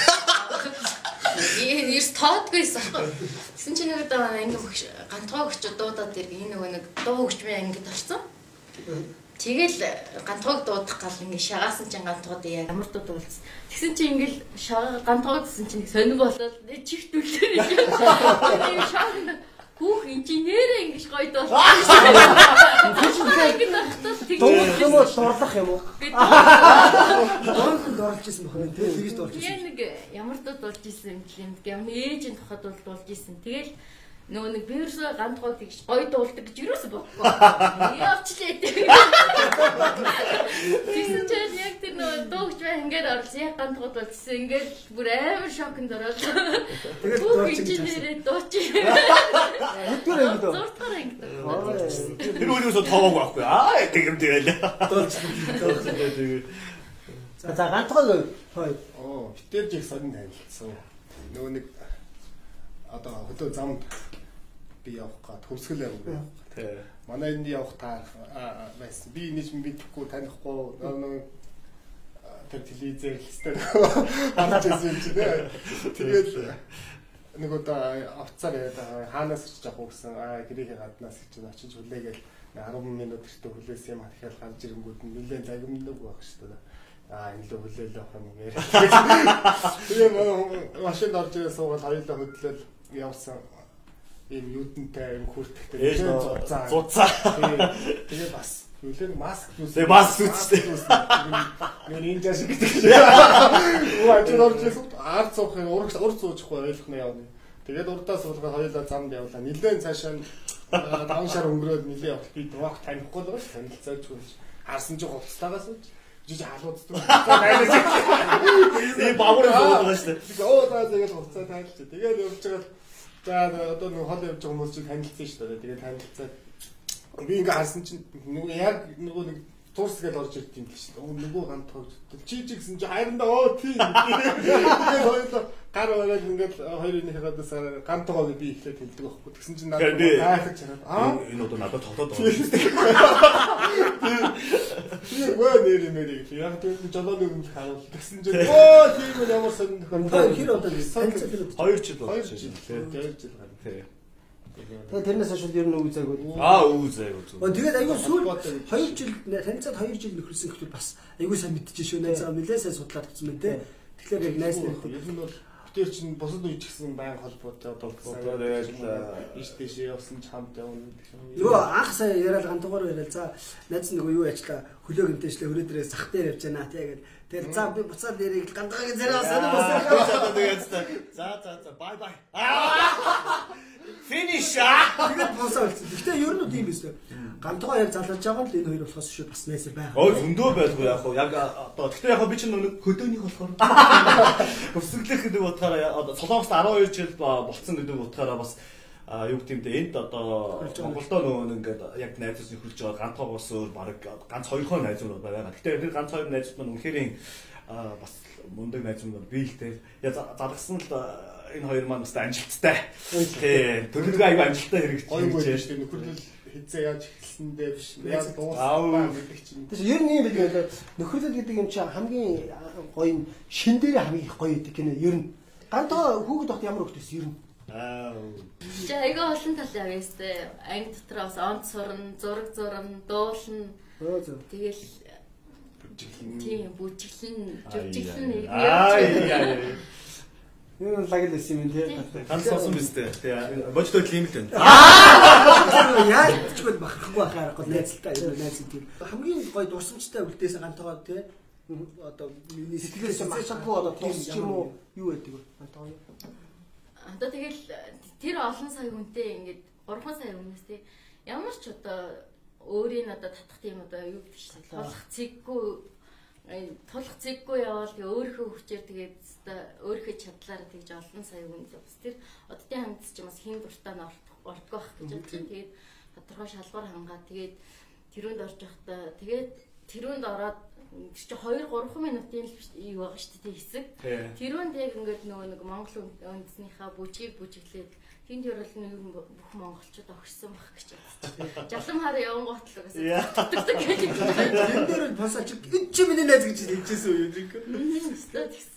Ерөөс тоодгүйсэн аахгүй. Тэгсэн чинь нэг удаа анги өгч гантгоо өгч дуудаад ирг энэ нөгөө нэг дуу өгч би ангид орсон. Тэгэл гантгоог дуудах гал ингэ шагаасан чинь гантгоод яа ямар дуу дуулсан. Тэгсэн чинь ингээл шагаа гантгоог гэсэн чинь сонир болоод чихтүүлээ. Тийм шаг хүүх инженерээ ингэж гоё дуулсан. Дуулах юм уу, дурлах юм уу? Дуулах дурлж исэн баг тийм тэгж дуулж исэн. Яг нэг ямар дуу дуулж исэн юм бэл юм. Ямар ээжийн тухайд бол дуулж исэн. Тэгэл нөгөө нэг би ерөөсөө гантгоо тэгж гоё дуулдаг гэж ерөөсөө бодохгүй. Явчлээ. Тэгсэн чинь яг тэр нөгөө дуугч бай ингээд орлоо. Яг гантгууд болчихсон. Ингээд бүр амар шоконд ороод. Тэгэл дууч инженерээ дууч. Хэддүгээр ангид үү? 6 дугаар ангид. Тэр өөрөөсөө тоогоогүй байхгүй. Аа тэг юм тэгэл. Дуулж. За гантгоо хоёр. Оо битэр жиг сонин танилцсан. Нөгөө нэг одоо хөдөө замд би явах гад хөвсгөл явах гад. Манай энд явах таарах байсан. Би энийг мэдэхгүй танихгүй нэг тэр телевизээр л өстэй харж байсан юм чи нэ. Тэгэл нэг удаа авцаар яриад байгаа. Хаанаас очиж авах уу гэсэн. Аа гэрийнхээ гаднаас очиж очиж хүлээгээл 10 минут эртээ хүлээсэн юм ахиал гарч ирэнгүүд нь нэлээд загимнаг байх шүү дээ. Аа энэ л хүлээл авах юм яриад. Тэгээ машинд орж ирээ суугаад хоёулаа хөдлөөл явсан. Ийм юудэнтэй юм хүртэхтэй нэлээд зуцаа. Тэгээ бас юулээ маск зүүсэн. Тэгээ маск зүүсэн. Нэг нинжа шиг гэдэг. Үу ажил орж ирсэн. Ард суухын урагш урд суучихгүй ойлгох нь явна. Тэгээд урдаа суулгаад хоёулаа замд явлаа. Нилээн цаашаа 5 шар өнгөрөөд нилээн явах би дугах танихгүй л байгаа ш. Танилцаажгүй. Харсан чи хувцастайгаа сууж. Жиж халууддаг. За найлаж. Би бавар юм байгаа шүү дээ. Оо за тэгэл хуцаа тайлж. Тэгээд явж байгаа. За одоо нэг хол явж байгаа хүмүүс чинь танилцсан шүү дээ. Тэгээд танилцаад би ингээ харсан чинь нөгөө яг нөгөө нэг Турс гэж орж ирд юм л шүү дээ. Нөгөө гантхог чи чи гэсэн чи харин оо тийм. Тэгээд хоёулаа гар бараад ингээд хоёр энийхээс гантхог би эхлээд хэлдэг байхгүй. Тэгсэн чинь надад гайхаж хараад аа энэ одоо надад тоглоод байгаа юм шүү дээ. Тэгээ гоо нэр юм эрийг. Яг тэр жолооны өмнө харуул. Тэгсэн чинь оо тийм ямар сонин нөхөр. Хэр одоо танилцсан 2 жил болж байна. 2 жил гарна. Тий. Тэгээд тэрнээс хойш ер нь үг зайгүй. Аа үг зайгүй зү. Тэгээд айгүй сүүл 2 жил танилцаад 2 жил нөхөрсөн гэхэл бас айгүй сайн мэдчихэж шүү. Найзгаа нэлээд сайн судлаад авсан байна те. Тэгэхээр яг найз нар ер нь бол битэр чинь бусад үе ч гэсэн баян холбоотой холбоотой ийш тийшээ явсан ч хамт явна гэдэг юм. Юу анх сая яриад гантуугаар яриад за найз нөгөө юу ажиллаа хөлөө гэмтээшлээ хөрөө дээрээ сах дээр явж байна те гээд. Тэгэл за би буцаад яриг гантуугийн зэрэг сонир болсон. Тэгээд за за за бай бай. Finish. Тэгээд босоо болсон. Гэхдээ ер нь тийм биш үү? Гантугаа яг залгаж байгаа нь л энэ хоёр болохоос шүү бас найсар байгаа. Ой зөндөө байлгүй яг хуу яг одоо гэхдээ яг би чинь нэг хөдөөнийх болохоор өсөглөх гэдэг утгаараа одоо Солонгост 12 жил болцсон гэдэг утгаараа бас юу гэдэг юм бэ энд одоо Монголдо нөгөө нэг ингээд яг найзууд нөхөрлөж байгаа гантугаас өөр баг ганц хоёрхон найзууд байгаа. Гэхдээ тэр ганц хоёр найзууд маань үнэхээр бас мундаг найзууд бол би л те. Я залгасан л энэ хоёр маань бас амжилттай. Тий, төлөвлөгөө аягүй амжилттай хэрэгжиж байна шүү дээ. Нөхөрлөл хэзээ яаж эхэлсэндээ биш, яаж дууссан гэдэг чинь. Тэгээс ер нь юм билээ. Нөхөрлөл гэдэг юм чинь хамгийн гоё нь шин дээр хамгийн их гоё гэдэг гинэ ер нь. Гантаа хүүхэд багт ямар хүүхэд байсан ер нь? Аа. Чи аягүй олон тал яваа өстэй. Анги дотор бас онц сурна, зураг зурна, дуулна. Тэгэл бүжиглэн. Тийм, бүжиглэн, жүжиглэн. Аа яа. Энэ лагл байсан юм тий. Ганц сонсон биз дээ. Тий. Бодит үйл юм л байна. Яаж ч үгүй бахархгүй байх аргагүй найзалтай юм найз гэдэг. Хамгийн гоё дурсамжтай үлдээсэн гантойгоо тий. Одоо миний сэтгэлээс махшгүй одоо тус ч юм уу юу байдаг вэ? Гантойгоо. Одоо тэгэл тэр олон сая хүнтэй ингээд 3 сая хүнээс тий. Ямар ч одоо өөрийг одоо татах тийм одоо юу гэдэг чинь тулах цэггүй тулах цэггүй яваал тэгээ өөрийнхөө хүчээр тэгээд өөрийнхөө чадлаараа тэгж олон сая хүн бас тэр оддын хамт ч бас хин дуртай нь ордгоо байх гэж бодсон. Тэгээд тодорхой шалгуур хангаад тэгээд тэрүүнд орж явахдаа тэгээд тэрүүнд ороод тэр чинь 2 3 минутын л юу байгаа шүү дээ хэсэг. Тэрүүнд яг ингээд нөгөө нэг Монгол үндэснийхаа бүжгийг бүжиглээд тэнд ерөөл нь бүх монголчууд огшсон байх гэж бодсон. Жалам хараа явангуут л угаасаа. Тэн дээр нь босоо чи энэ чи миний найз гэж хэлжсэн үү юм шиг.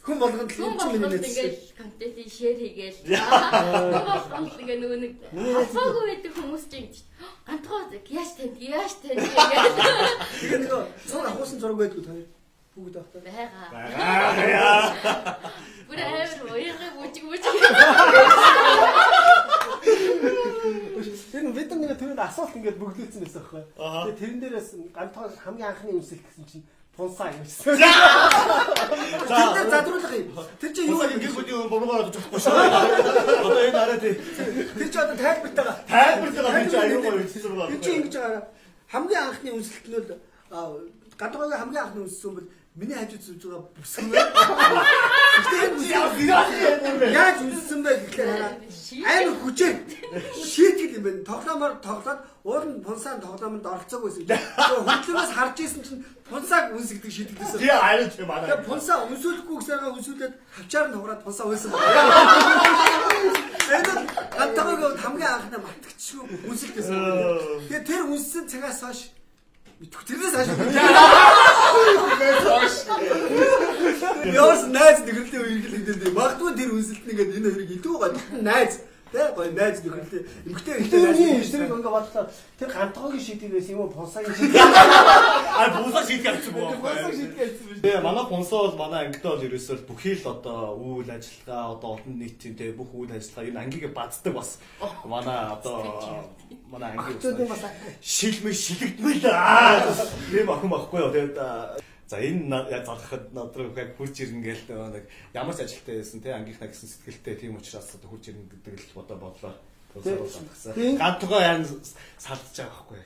Хүн болгонд л энэ чи миний найз ингээл контентын шеэр хийгээл. Хүн болгонд л ингээ нөгөө нэг холбоогүй байдаг хүмүүс чинь ингэж гантгоо яаж танд яаж танд гээл. Тэгээ нөгөө зураг авахсан зураг байдгүй та хоёр. Бүгд авах та. Байгаа. Байгаа. Бүр амар уяга бүжиг бүжиг. Тэр бид нар нэг түрүүнд асуулт ингээд бөглөөсөн байсан байхгүй. Тэгээ тэрэн дээрээс гантгоо хамгийн анхны үнсэлт гэсэн чинь пунсаа юмсан. За тэр дээр задруулах юм. Тэр чинь юу ингээд хөдөө буруугаар бодож болохгүй шүү. Одоо энэ арай тий. Тэр чинь одоо тайлбартайгаа. Тайлбартайгаа би чинь аюу гоё үзсэн байгаа. Тэр чинь ингэж байгаа. Хамгийн анхны үнсэлт нь бол гантгоогийн хамгийн анхны үнссэн бол миний хажууд сууж байгаа бүсгүй байна. Гэхдээ энэ яаж үнссэн бэ гэхлээр хараад амар хүчээр шийтгэл юм байна. Тоглоомоор тоглоод уул нь пунсаан тоглоомонд оролцоогүй байсан. Тэгээ хөдлөөс харж исэн чинь пунсааг үнсгдэг шийтгэл байсан. Тэгээ арай тийм арай. Тэгээ пунсаа үнсүүлэхгүй гэсээрээ үнсүүлээд хавчаар нь хугараад пунсаа үнсэн байна. Энэ гантайг хамгийн анхны мартагдчихгүй үнсэлт байсан. Тэгээ тэр үнссэн цагаас хойш тэрнээс хойш Яас найз нөхөрлөлийн үерхэл гэдэг. Магадгүй тэр үнсэлт нь ингээд энэ хоёрыг илүү гоё. Найз тэ гоё найз нөхөрлөлийн эмгтэй эрэгтэй найз. Тэр ингээ бодлоо. Тэр гантгоогийн шийдэл байсан юм уу? Пунсагийн шийдэл. А пунсаа шийдэх авсан боо. Пунсаа шийдэх авсан биш. Тэгээ манай пунсаа бол манай ангидаа бол ерөөсөө бүхий л одоо үйл ажиллагаа одоо олон нийтийн тэ бүх үйл ажиллагаа энэ ангийг баддаг бас манай одоо манай ангийн бас шилмэ шилэгдмэл аа тийм охин байхгүй юу. Тэгээд за энэ залхахад над руу яг хурж ирнэ гээл нэг ямар ч ажилтаа байсан те ангийнхна гэсэн сэтгэлтэй тийм учраас одоо хурж ирнэ гэдэг л одоо бодлоо. Тусаа залгасан. Гантгоо яан салдаж байгаа байхгүй.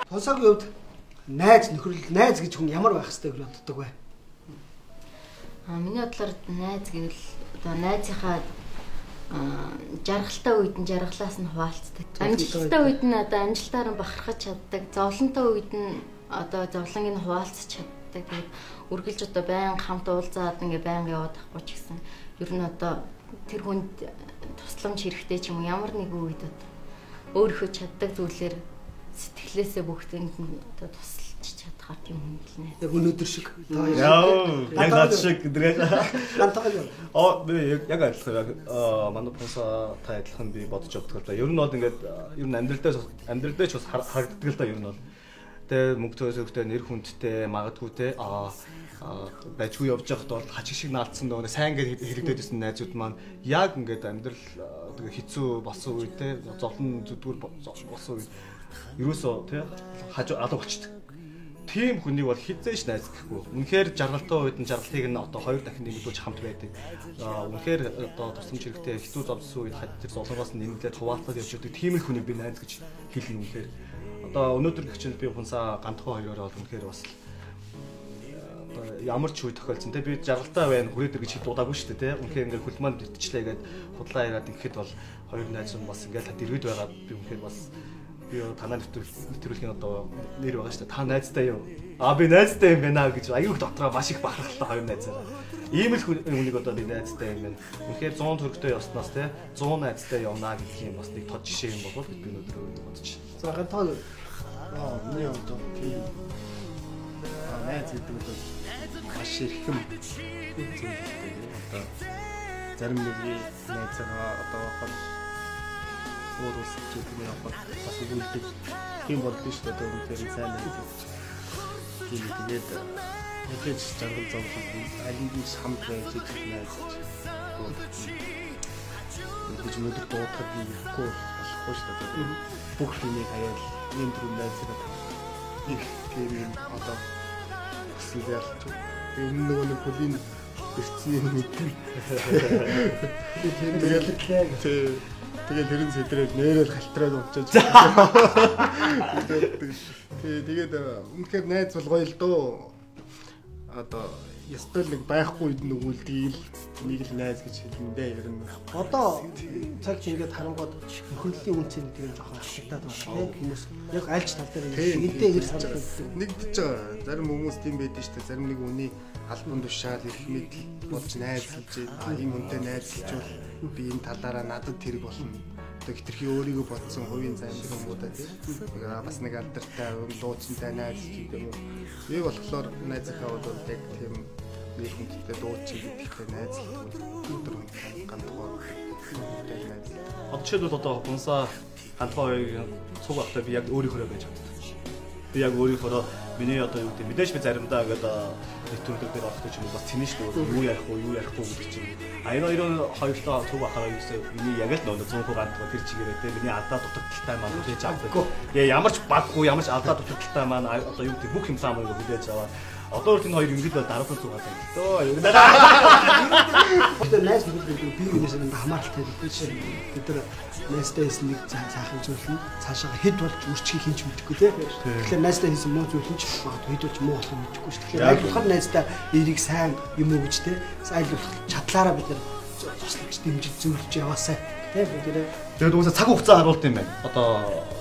Тусаагийн хувьд Найз нөхөрлөл, найз гэж хүн ямар байх ёстой гэж боддог вэ? Миний бодлоор найз гэвэл одоо найзынхаа жаргалтай үед нь жаргалаас нь хуваалцдаг. Амжилттай үед нь одоо амжилтаар нь бахархаж чаддаг. Зовлонтой үед нь одоо зовлонг нь хуваалцах чаддаг. Тэгээд үргэлж одоо байнга хамт уулзаад ингээ байнга яваад байхгүй ч гэсэн ер нь одоо тэр хүнд тусламж хэрэгтэй ч юм уу ямар нэгэн үед одоо өөрийнхөө чаддаг зүйлээр сэтгэлээсээ бүгдэнд нь одоо тусалж чадхаар тийм хүн л нэ. Яг өнөөдөр шиг. Яа, яг над шиг гэдэг. Гантаа. Би яг адилхан. Манай пунса та адилхан би бодож явдаг л да. Ер нь бол ингээд ер нь амьдрал дээр ч бас харагддаг л да ер нь бол. Тэгээ мөнгө төсөөхтэй нэр хүндтэй магадгүй те дажгүй явж байхад бол хачиг шиг наалдсан нөгөө сайн ингээд хэрэгдэд байсан найзууд маань яг ингээд амьдрал тэгээ хэцүү болсон үе те зовлон зүдгүүр болсон үед ерөөсөө те хажуу алга болчдөг. Тийм хүнийг бол хизээш найз гэхгүй. Үнэхээр жаргалтай үед нь жаргалтыг нь одоо хоёр дахин нэмэгдүүлж хамт байдаг. Үнэхээр одоо тусламж хэрэгтэй хэцүү зовсон үед тэр зовлонгоос нь нэмэгдээд хуваалцаад явж байдаг. Тийм л хүнийг би найз гэж хэлнэ үнэхээр. Одоо өнөөдөр гэх чинь би хунсаа гантхоо хоёроор бол үнэхээр бас одоо ямар ч үе тохиолдсон те би жаргалтай байна хүрээд ир гэж хэд удаагүй шүү дээ те. Үнэхээр ингээд хөл маань бэртчлээ гээд худлаа яриад ингэхэд бол хоёр найз нь бас ингээд дэргэд байгаа би үнэхээр бас би танаа нэвтрүүлгийн одоо нэр байгаа шүү дээ. Та найзтай юу? Би найзтай юм байна гэж аюух дотроо маш их бахархалтай хоёр найзаараа. Ийм л хүнийг одоо би найзтай юм байна. Үнэхээр 100 төгрөгтэй явснаас те 100 найзтай явнаа гэх юм бас нэг тод жишээ юм болов би өнөөдөр бодож. За гантаа миний хувьд тийм найз гэдэг бол маш эрхэм зүйл дээ. Одоо зарим нэгний найзгаа одоо хол уур усч гэдэг юм явахад бас өгүүлдэг тийм бодлоо шүү дээ. Одоо үнэхээр сайн найз гэж. Тийм тэгээд мэдээж жаргал зовлон аль нь хамт байж найз гэж. Мэдээж өнөөдөр дуудахад би ирэхгүй болохгүй шүү дээ. Бүх юмыг хаяад ийм дөрөв найзгаа их тийм юм одоо хүсэл ялч. Тэгээ өмнө нөгөө нэг хөлийн бэрцний мэдэн. Тэгээд тэгэл тэрэн сэтрээд нэрэл халтраад унчаад. Тэгээд үнэхээр найз бол гоё л дөө. Одоо ёстой нэг байхгүй үед нүгэлдгийг л нэг л найз гэж хэлнэ дээ ер нь. Одоо цаг чи ингээд харангууд нөхөрлөлийн үнцэн гэдэг нь жоохон ашигтаад байна тийм хүмүүс яг альч тал дээр энтэй хэр санал гэдэг. Нэгдэж байгаа. Зарим хүмүүс тийм байдаг шүү дээ. Зарим нэг үний албан тушаал эрх мэдэл болж найзалж ийм хүнтэй найзалжвал би энэ талаараа надад тэрэг болно. Одоо хитрхи өөрийгөө бодсон хувийн зам юм уу да тийм. Бас нэг алдартай дууцантай найзалж гэдэг юм уу. Би болохоор найзынхаа бол яг тийм нэр хүндтэй дуучин гэдэгтэй найзалдаг. Өдөр гантгоо найзалдаг. Одоо жишээлбэл одоо хунсаа гантгоо хоёрын цуг байхдаа би яг өөрийнхөө байж чаддаг. Би яг өөрийнхөө миний одоо юу гэдэг мэдээж би заримдаа ингээд нэвтрүүлэг дээр орох гэж юм бас тэнэ шүү дээ. Юу ярих уу, юу ярихгүй гэдэг чинь. А энэ хоёрын хоёрлоо цуг байхаараа юусаа миний яг л нөө 100% гантгоо тэр чигээрээ те миний алдаа дутагдaltaй маань хүлээж авдаг. Тэгээ ямар ч баггүй, ямар ч алдаа дутагдaltaй маань одоо юу гэдэг бүх юм самыг хүлээж аваад одоо энэ хоёр ингээд бол дараахан цуг байгаа юм л дөө. Тэгэхээр найз нөхөд гэдэг бие биенээс нь хамааралтай гэдэг чинь бид нар найзтай хийсэн нэг сайхан зүйл нь цаашаа хэд болж үрчгийг хинч мэдэхгүй те. Тэгэхээр найзтай хийсэн муу зүйл нь ч магадгүй хэд болж муу болохыг мэдэхгүй шүү. Тэгэхээр аль болохоор найзтай эрийг сайн юм уу гэж те аль болох чадлаараа бид нар туслаж дэмжиж зөвлөж яваасай те бүгдээрээ. Тэгээд угаасаа цаг хугацаа харуулт юм байна. Одоо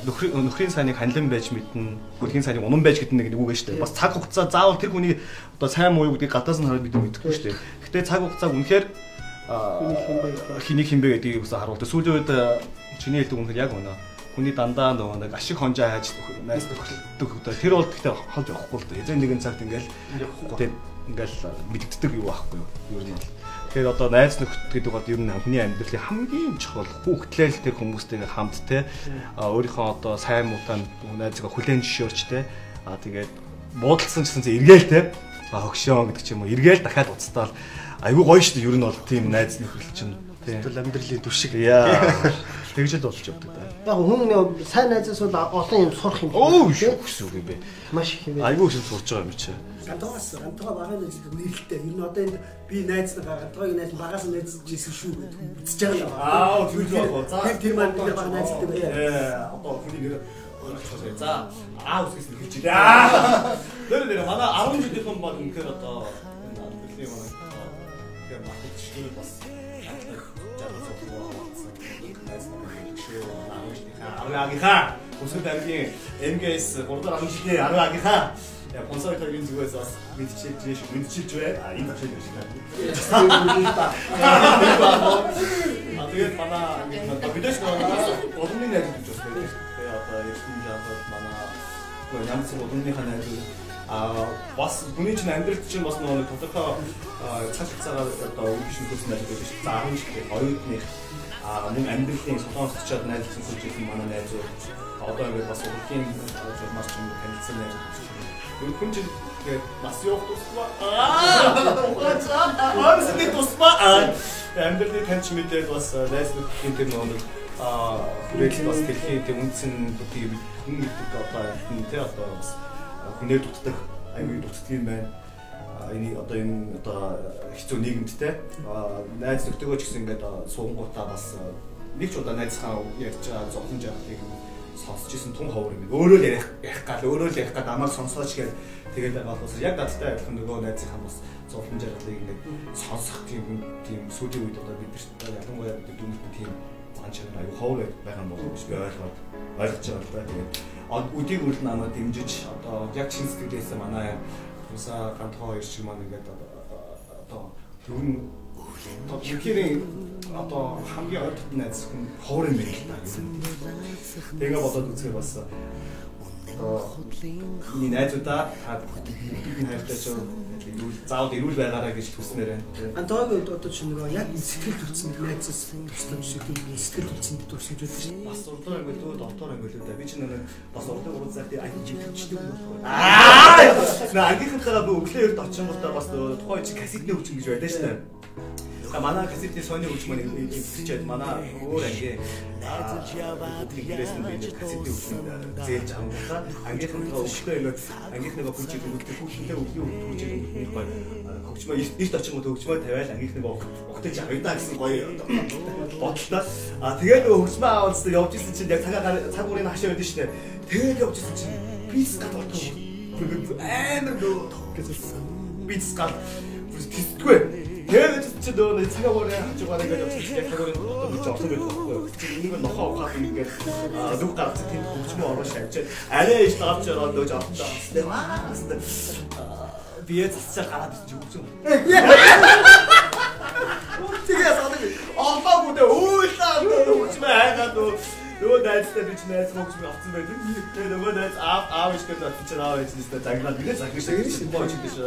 нөхрийн сайныг ханилан байж мэднэ, хөрхийн сайныг унан байж гэдэг нэг үг шүү дээ. Бас цаг хугацаа заавал тэр хүний одоо сайн муу юу гэдгийг гадаас нь хараад бид мэдэхгүй шүү дээ. Гэхдээ цаг хугацааг үнэхээр хэнийг хин бэ гэдгийг угаасаа харуулдаг. Сүүлийн үед чиний хэлдэг үнэхээр яг үнэ. Хүний дандаа нөгөө нэг ашиг хонжоо хайж найз нөхөрлөдөг. Тэр бол гэхдээ холж явахгүй л дээ. Эзэн нэгэн цагт ингээл тэгээд ингээл мэдэгддэг юу байхгүй юу? Ер нь бол. Тэгэхээр одоо найз нөхөд гэдэг бол ер нь хүний амьдралын хамгийн чухал хүүхдлээ л тэр хүмүүстэйгээ хамт те өөрийнхөө одоо сайн муутай найзгаа хүлээн зөвшөөрч те тэгээд буудалсан гэсэн чинь эргээл те хөгшөөн гэдэг ч юм уу эргээл дахиад уцтаал айгүй гоё шүү дээ. Ер нь бол тийм найз нөхөд чинь тийм амьдралын түшиг яа тэгж л болж явдаг да. Яг хүн сайн найзаас бол олон юм сурах юм. Өө шүү үг юм бэ. Маш их юм. Айгүй их юм сурж байгаа юм чи. Гантгоос гантгоо багын найз нэрэлтэй. Ер нь одоо энд би найз нэг гантгоогийн найз багаас найзж ирсэн шүү гэдэг үзэж байгаа юм. Аа тэр жоо. За тэр маань бид баг найзтай байна. Одоо хүний нэр За А үсгээс нь хэлж илээ. Нэр манай 10 жилийнхэн бол үнэхээр одоо энэ амьдралын манай тэгэхээр математикчдүүд бас жаргал цуглаа болсон. Найз нар шүү. 10 жилийнхаа 10 агийнхаа Өсгөл аймгийн МГС 3 дахь 10 жилийн 10 агийнхаа Понсой хоёрын зүгээс бас мэдчилж мэдчилж бай. А энэ тавшиг шиг. А тэгээд манай ангийн мэдээж голомны найзууд гэж бас байдаг. Тэгээд одоо эрдэнэ жаатал манай янз бүрийн голомныхаа найзууд а бас хүний чинь амьдралд чинь бас нөгөө тодорхой цаг хугацаагаар одоо өнгөрсөн хөлсөн найзууд байдаг шүү. За 10 жилийн оюутных а мөн амьдралын солонгос очиад найзлсан хөлжсэн манай найзууд одоо ингээд бас урлагийн журмаас ч юм танилцсан найзууд гэж байна. Хүн чинь тэгээд нас явах тусмаа аа нэг тусмаа амьдралын таньч мэдээд бас найз нөхдөдийн тэр нөгөө хүрээлэл бас дэлхийн тэр үндсэн бүгдийг хүн гэдэг одоо хүн тэ одоо бас хүнээр дутдаг аюул дутдаг юм байна. Энэ одоо энэ одоо хэцүү нийгэмдтэй найз нөхдөөгөө ч гэсэн ингээд суунгуудаа бас нэг ч удаа найзхаа ярьж байгаа зовлон жаргалыг сонсч исэн тун ховор юм. Өөрөө л ярих гал өөрөө л ярих гал намайг сонсооч гэж тэгээд байгаа болохоос яг надтай адилхан нөгөө найзынхаа бас зовлон жаргалыг ингээд сонсох тийм сүүлийн үед одоо бид нар ялангуяа бид дүнэлт тийм зан чанар аюу ховор байгаа юм болов гэж би ойлгож байгаа л да. Тэгээд үдийг үл намайг дэмжиж одоо яг чин сэтгэлээсээ манай Пунсаа гантхоо хоёр шиг маань ингээд одоо ер нь үнэхээр одоо хамгийн ойр дотны найз хүн ховор юм байна л да. Тэгээ бодоод үзэхээр бас одоо миний найзуудаа та бүгдийг нь хайртай шүү. Эрүүл заавал эрүүл байгаарай гэж хүснээр байна. Антогийн хувьд одоо чинь нөгөө яг сэтгэл төрсөн найзаас тусламж сэтгэл төрсөн тусламж байдаг шүү. Бас урдуур ангилуу, дотоор ангилуу да. Би чинь нэг бас урдын гурван цагт ажиглчдэг юм болохоор. Аа! Ангийнхантайгаа би өглөө эрт очингуудаа бас тухайн чинь кассетны хөгжим гэж байдаг шүү дээ. Манай кассетны Sony хөгжим маань эвдэрчээд манай өөр ангийн гэрээс нь би кассетны хөгжим зээлж авангуудаа ангийнхантайгаа өглөө ингээд ангийнхныгаа хүчийг өгдөг хүүхэнтэй өглөө хүчийг өгдөг гоё хөгжмөө эрт очингууд хөгжмөө тавиал ангийнхныгаа угтаж авъя да гэсэн гоё бодолтой. А тэгээд нөгөө хөгжмөө аваад явж исэн чинь яг цаг уурын хашаа байдаг шүү дээ. Тэгээд явж исэн чинь бис гал болтоо амар нөгөө бис гал тэсдэггүй. Тэгээд чи нөгөө цаг уурын хажуугаар ингээд явж чинь яг цаг уурын дотор гэж орсон байдаг байхгүй юу? Энийг нохоо ухаад ингээд нүх гарч тэнд хөгжмөө ороо шавжаад арай иш гарч ороод нөөж авчаа. Бие засчаар гараад ирсэн чи хөгжим. Тэгээ санаг олоогүй дээ өөлөө хөгжмөө хайгаад нөгөө найзтай би чи найз хөгжмөө авсан байдаг. Тэгээ нөгөө найз аав ишгээр очиж чинь аав ээжнээсээ загнаад гинэ загнаж шиг боо чи дэш.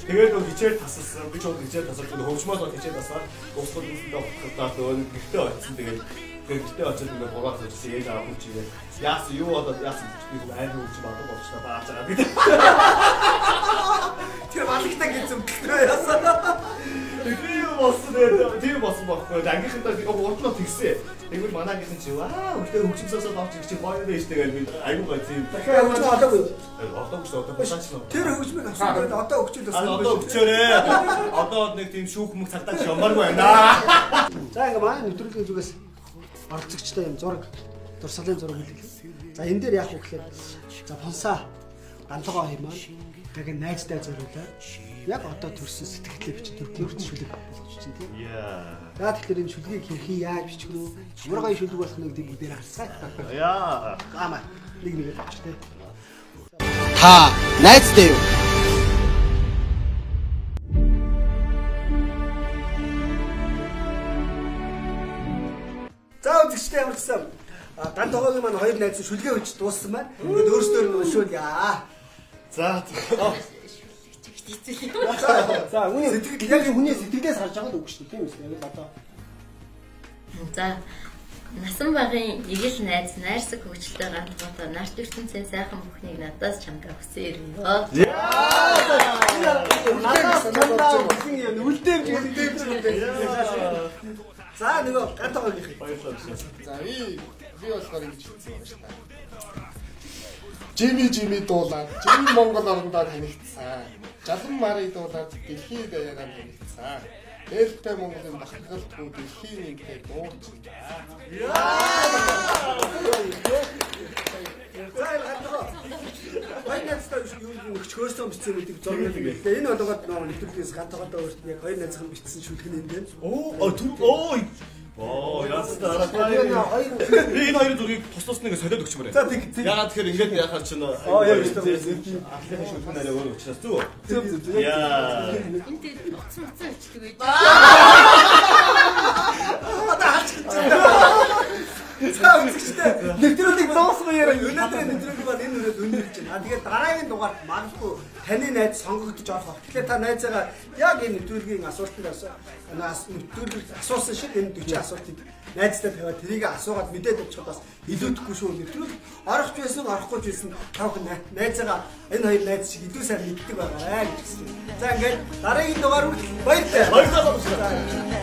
Тэгээд нөгөө хичээл тасалсан. Би ч хичээл тасалж нөгөө хөгжмөө бол хичээл тасаад дуусгал үүсэндээ ухтахтаа нөгөө гэртээ очсон. Тэгээд гэртээ очиж ингээд гурван очиж ээж аав хүч игээд яасан юу болоод яасан би аим хөгжим алга болчихлоо бааж байгаа би. Тэр балагтаа гэж зүмтлээ яасан. Тийм болсон ээ. Тийм болсон байхгүй. Ангийнхантаа урд нь тэгсэн. Тэгвэл манай ангийнхан чи аа өглөө хөгжимсөөсөө авч ирэх чи гоё юм шүү дээ гэж би аюу гоё тийм. Дахиад хөгжим олоогүй юу? Олоогүй шүү одоо босаач нөө. Тэр хөгжмийг авсан байл одоо хөгжил болсон. Одоо өгчөөрэй. Одоо нэг тийм шүүх мөх цагдаа шомооргүй байна. За ингээ манай нэвтрүүлгийн зүгээс оролцогчтой юм зураг дурсгалын зураг үлгэлээ. За энэ дээр яах вэ гэхээр за Пунсаа ганцгаа хоёр маань яг найздаа зориулаад яг одоо төрсэн сэтгэлээ бичиж төрлийн шүлэг болгож чинь тийм. За тэгэхээр энэ шүлгийг хэрхэн яаж бичих вэ? Ямар гоё шүлэг болох нь гэдэг бүгдээр харцгаая. Яа. Гамаа нэг нэгээр авчих тийм. Та найзтай юу? За үзэгчдээ ямар ч гэсэн ган тогоогийн маань хоёр найз шүлгээ өгч дууссан байна. Ингээд өөрсдөр нь уншуулъя. За. За хүний сэтгэл яг хүний сэтгэлээс харж байгаа л үг шүү дээ тийм үү? Яг одоо. За насан багын эгэл найз найрсаг хөгжилтэй гантгоотой нарт ертөнцийн сайхан бүхнийг надаас чамдаа хүсэн ирнэ. Надаас чамдаа хүсэн юм үлдээмж үлдээмж. За нөгөө гантгоогийнх. Баярлалаа. За би болохоор ингэж хэлсэн юм байна шүү дээ. Жими дуулаад, Жими Монгол орондоо танигдсан. Жалан Марыг дуулаад дэлхийд даяараа танигдсан. Ээлтэй Монголын бахархал түү дэлхийн нийтэд дуучин. Яа! өгч хөөрсөн бичсэн гэдэг зураг юм лээ. Энэ болгоод нөгөө нэвтрүүлгээс гантайгатай өөрт нь яг хоёр найзхан бичсэн шүлэг нь энэ байна. Оо түр оо Оо яасан араа. Би энэ хоёрын зургийг тус тус нэг солиод өгчмөр. За тэг. Ягаад тэгэхээр ингээд яхаар чинь Аа яг шүү. Ахлахын шүлэг нь арай өөр учраас зүг үү? Зөв зөв зөв. Яа. Энэ тэгээд утсан утсан өчлөг байж. Одоо халчих гэж байна. За үзэгчдээ нэвтрүүлгийг дуусгах яриа. Өнөөдрийн нэвтрүүлэг бол энэ өрөөд өндөрлөж байна. Тэгээд дараагийн дугаарт магадгүй таны найз сонгогдож орох байх. Тэгэхээр та найзаагаа яг энэ нэвтрүүлгийн асуултанд нэвтрүүлэгт асуусан шиг энэ 40 асуултыг найздаа тавиад тэрийг асуугаад мэдээд авчихад бас илүүдэхгүй шүү. Нэвтрүүлэг орох ч байсан орохгүй ч байсан та бүхэн найзаагаа энэ хоёр найз шиг илүү сайн мэддэг байгаарай гэж хүсэж байна. За ингээд дараагийн дугаар хүртэл баяртай. Баярлалаа.